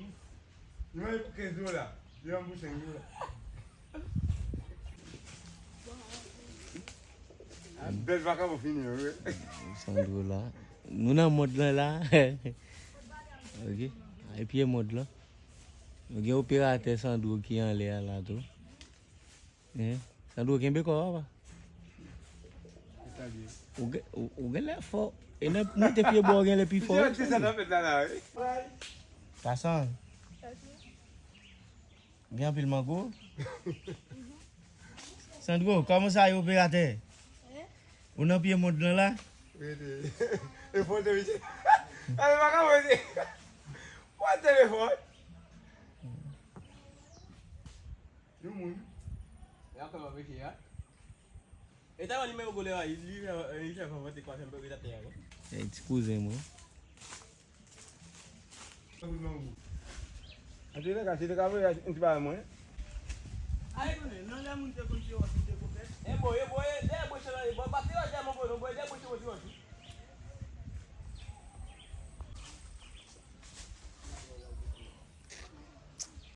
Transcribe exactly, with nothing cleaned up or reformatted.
Li mande pou kenz dola. Li ban m pou senk dola. Bèl vakabon fini, wi. Sandro la. Nou nan mòd lan la. Ok. Ay pye mòd lan. Nou gen operatè Sandro ki anlè a la tou. Hein? Sandro, kenbe kò a, papa. Ou gen, ou, ou gen lè fò. E nan moute pye bò, ou gen lè pi fò. Misye, se sa nan fèt la, la, wi. Kasan. Gen anpil mango. Sandro, kòman sa ye, operatè? Ou nan pye mòd lan la? Rete. E fò te, misye. Ale, pa ka, misye. Pran telefòn. Yon moun. Y ap fè m anpeche a. E ta yon nimewo gole a, li fè, li fè fè vante kwa fè m pe rete atè a, non? E ti kouzen mwen. Yon moun mango. An te ka, se te ka voye yon ti bagay mwen. Ale konnen, nan lè moun te konn se wòch, li te konn fè. E bo, e bo, e, e bo, se nan, e bo, pa te wòch, mon bo, non, bo, e bo, se wòch, wòch.